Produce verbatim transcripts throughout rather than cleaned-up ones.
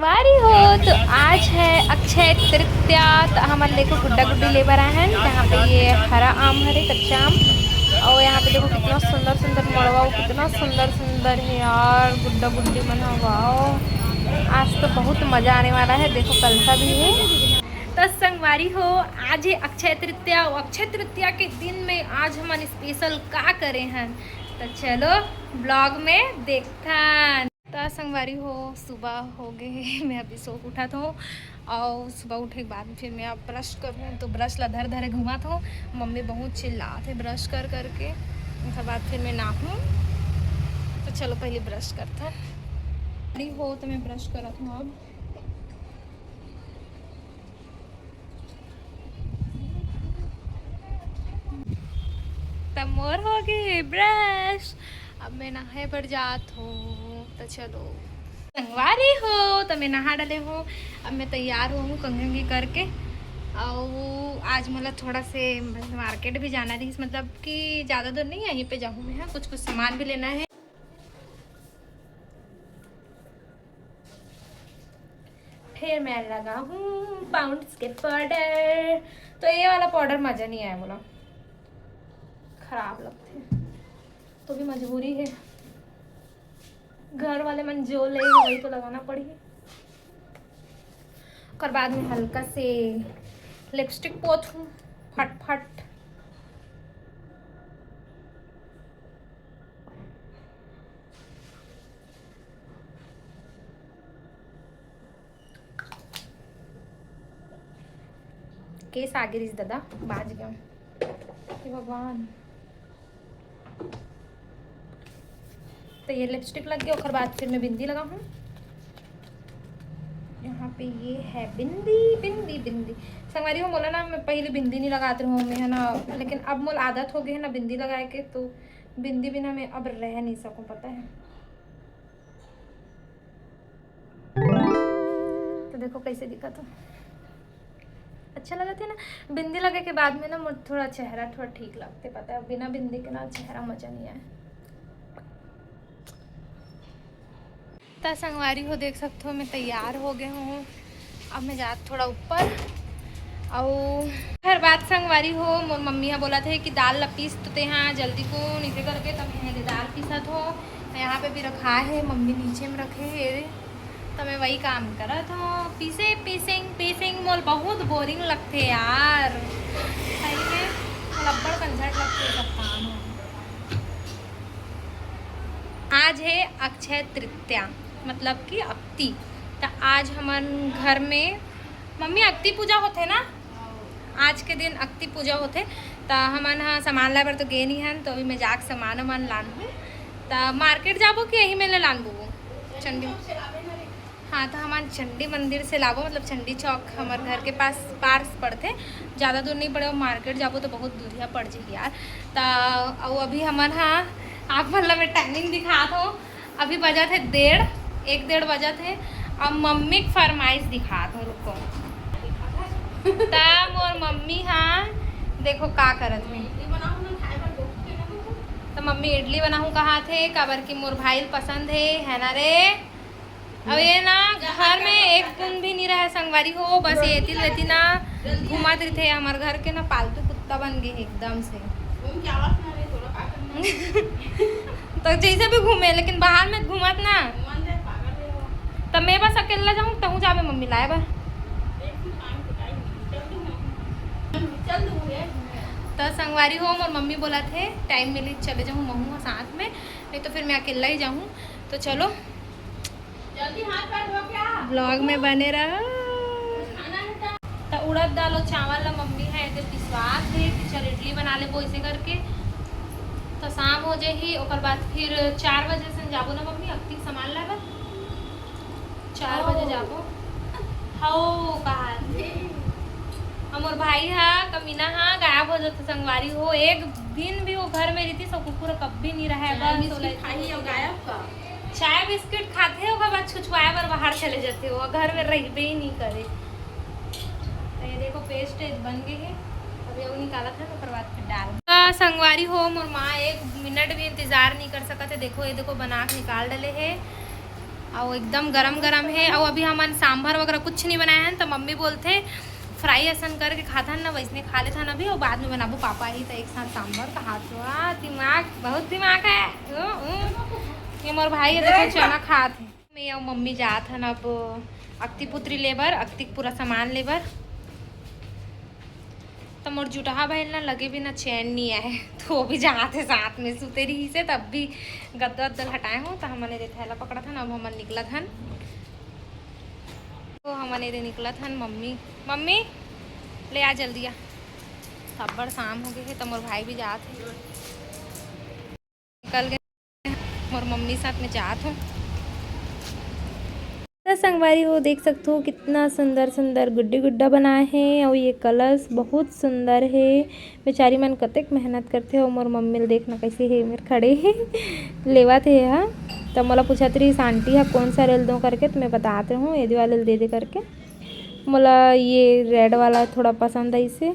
संगवारी हो, तो आज है अक्षय तृतीया। तो हमन देखो गुड्डा गुड्डी ले बर आए हैं, जहाँ पे ये हरा आम हरे, कच्चा आम। और यहाँ पे देखो कितना सुंदर सुंदर मड़वा, कितना सुंदर सुंदर है यार गुड्डा गुड्डी मन ह। वाओ, आज तो बहुत मजा आने वाला है। देखो कलसा भी है। तो संगवारी हो, आज है अक्षय तृतीया। और अक्षय तृतीया के दिन में आज हमन स्पेशल का करे हैं, तो चलो ब्लॉग में देखथन। त संगवारी हो, सुबह हो गए हे, मैं अभी सो के उठत हूँ। और सुबह उठे के बाद फिर मैं अब ब्रश करूँ, तो ब्रश ला धर धरे घुमात हूँ। मम्मी बहुत चिल्लात है ब्रश कर करके। ओकर बाद फिर मैं नहाहूँ। तो चलो पहले ब्रश करते हैं। फ्री हो तो मैं ब्रश करत हूँ अब। त मोर हो गए ब्रश। अब मैं नहाए बर जात हूँ। तो चलो संगवारी हो, तो मैं नहा डले हूँ। अब मैं तैयार हूँ कंघी उंघी करके। और आज मोला थोड़ा से मार्केट भी जाना रहिस, मतलब कि ज़्यादा दूर नहीं है, यहीं पे जाहूँ मैं, हाँ, कुछ कुछ सामान भी लेना है। फिर मैं लगाहूँ पाउंड्स के पाउडर। तो ये वाला पाउडर मज़ा नहीं आया मोला, खराब लगथे। तो भी मजबूरी है, घर वाले मन जो ले वही तो लगाना पड़ही। ओकर बाद में हल्का से लिपस्टिक पोत हूँ फटफट। केस आगे रिस दादा, बाज गया। हे भगवान। तो ये लिपस्टिक लग गया, ओकर बाद फिर मैं बिंदी लगाहूँ। यहाँ पे ये है बिंदी, बिंदी, बिंदी। संगवारी हो, मोला ना, मैं पहले बिंदी नहीं लगात रहूँ मैं, है ना, लेकिन अब मोला आदत हो गई है ना बिंदी लगाए के, तो बिंदी बिना मैं अब रह नहीं सकूँ, पता है। तो देखो कैसे दिखत हो, अच्छा लगत है ना। बिंदी लगे के बाद में ना मोर थोड़ा चेहरा थोड़ा ठीक लगते, पता है, बिना बिंदी के ना चेहरा मजा नहीं आए। त संगवारी हो, देख सकत हो, मैं तैयार हो गए हूँ। अब मैं जात थोड़ा ऊपर। अउ हर बात संगवारी हो, मोर मम्मी हा बोलत हे कि दाल ला पीस तो तेहा जल्दी को नीचे करके, त मैं दाल पीसत हो। यहाँ पे भी रखा है, मम्मी नीचे में रखे है, त मैं वही काम करत हो। पीसे पीसिंग पीसिंग मोल बहुत बोरिंग लगथे यार, सही में मोल अब्बड़ कंझट लगथे सब काम हो। आज है अक्षय तृतीया, मतलब कि अक्ति। त आज हमन घर में, मम्मी, अक्ति पूजा होथे ना, आज के दिन अक्ति पूजा होथे। त हमन ह सामान लाए बर तो गे नहीं हन, तो अभी मैं जाके सामान वामान लानहूँ। त मार्केट जाबो कि यही मेले लानबो चंडी? हाँ, तो हमन चंडी मंदिर से लाबो, मतलब चंडी चौक हमर घर के पास, पास पड़थे, ज़्यादा दूर नहीं पड़े। और मार्केट जाबो तो बहुत दूरिया पड़ जाही यार। त अउ अभी हमन, हाँ, आप मन ला मैं टाइमिंग दिखात हूँ। अभी बजत हे डेढ़, एक डेढ़ बजत हे। अब मम्मी के फरमाइश दिखात हूँ, रुको। त मोर मम्मी, हाँ, देखो का करत हे। त मम्मी इडली बनाहूँ कहात हे, काबर कि मोर भाई ल पसंद हे, है ना रे? अब ये ना घर में एक गुण भी नहीं रहा संगवारी हो, बस ये एती ले एती ना घूमत रहिथे। हमर घर के ना पालतू कुत्ता बन गए हे एकदम से। तो जैसे भी घूमे, लेकिन बाहर में घूमत ना। त मैं बस अकेला जाहूँ, तहूँ जाबे मम्मी लाए बर। त संगवारी हो, मोर मम्मी बोलत हे टाइम मिली चले जाहूँ महूँ साथ में, नहीं तो फिर मैं अकेला ही जाहूँ। तो चलो, जल्दी हाथ पैर धो के आ। ब्लॉग में बने रहो। खाना है तो। त उड़द दाल और चावल ला मम्मी है एदे पिसवात हे कि चल इडली बना लेबो ऐसे करके। त शाम हो जाही, ओकर बाद फिर चार बजे से जाबो ना मम्मी, अक्ति के सामान लाए बर। चार बजे जाबो। हौ कहा। हमर भाई हा, कमीना हा, गायब हो जाथे संगवारी हो। एक दिन भी वो घर में रहितिस, कुकुर कभी नहीं रहे। बस बिस्किट खाही और गायब का। चाय बिस्किट खाथे, ओकर बाद छुछुआए बर बाहर चले जाथे, वो घर में रहिबे ही नहीं करे। तो ये देखो पेस्ट बन गए है, अब ये निकालत है, ओकर बाद फिर डाल। आ, संगवारी हो, मोर माँ एक मिनट भी इंतजार नहीं कर सकत है। देखो, ये देखो बना के निकाल डले है। अउ एकदम गरम गरम हे। अउ अभी हमन सांभर वगैरह कुछ नहीं बनाए हन, त मम्मी बोलथे फ्राई असन करके खाथन ना, वैसने खा लेथन अभी, अउ बाद में बनाबो। पापा ही त एक साथ सांभर का हाथ हुआ, दिमाग, बहुत दिमाग है। ऊ, ऊ। ये मोर भाई है, देखो चना खात हे। मैं अउ मम्मी जात हन अब अक्ति पुत्री लेबर, अक्ति के पूरा सामान लेबर। त मोर जुटहा बहिन ना लगे बिना चैन नहीं आए, तो वो भी जात हे साथ में, सुते रही से, तब भी गद्दा उद्दा हटाए हो, त हमन एदे थैला पकड़त हन, अब हमन निकलत हन। तो हमन एदे निकलत हन, मम्मी, मम्मी ले आ जल्दी आ, अब्बड़ शाम हो गए हे, त मोर भाई भी जात हे, निकल गए, मोर मम्मी साथ में जात हूँ। त संगवारी हो, देख सकत हो कितना सुंदर सुंदर गुड्डी गुड्डा बनाए हे, अउ ये कलश बहुत सुंदर हे। बेचारी मन कतेक मेहनत करथे, अउ मोर मम्मी ल देखना कैसे हे, मेर खड़े हे, लेवत हे हा। त मोला पूछत रहिस आंटी हा कौन सा रेल दो करके, त मैं बतात रहूँ एदे वाले ल दे दे करके। मोला ये रेड वाला थोड़ा पसंद आइस हे।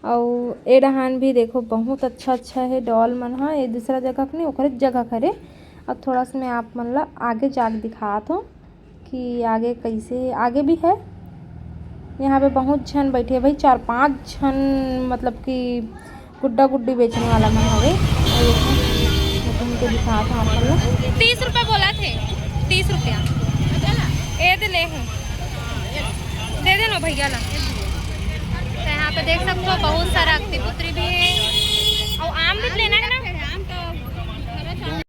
अउ ए डहान भी देखो बहुत अच्छा अच्छा हे डॉल मन ह, ये दूसरा जगह के नहीं, ओकरे जगह के हरे। अब थोड़ा सा मैं आप मन ला आगे जाके दिखात हूँ कि आगे कैसे हे। आगे भी है, यहाँ पे बहुत झन बैठे हे भाई, चार पांच झन, मतलब कि गुड्डा गुड्डी बेचने वाला मन हवे। ये देखो, मैं तुमको दिखात हूँ आप मन ला। तीस रुपया बोला थे, तीस रुपया। ए दे ले हूँ, दे देना भैया ला। तो यहाँ पे देख सकते हो बहुत सारा अक्ति पुत्री भी है, और आम भी लेना है ना।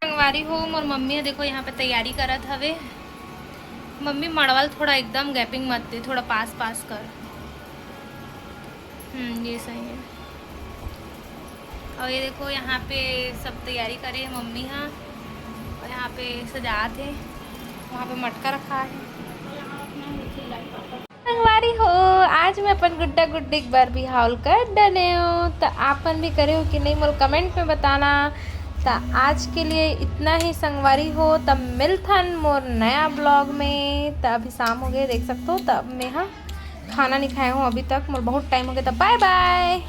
संगवारी हो, मोर मम्मी ह देखो यहाँ पे तैयारी करत हवे। मम्मी मड़वा ल थोड़ा एकदम गैपिंग मत दे, थोड़ा पास पास कर। हम्म, ये सही है। और ये देखो यहाँ पे सब तैयारी करे है मम्मी हा, और यहाँ पे सजात है, वहाँ पे मटका रखा है। संगवारी हो, आज मैं अपन गुड्डा गुड्डी के बर बिहाव ल कर डरे हो, त आप मन भी करे हो कि नहीं, मोला कमेंट में बताना। त आज के लिए इतना ही संगवारी हो, तब मिलथन मोर नया ब्लॉग में। त अभी शाम हो गए, देख सकते हो, तब मैं हा खाना नहीं खाए हूँ अभी तक, मोर बहुत टाइम हो गया। त बाय बाय।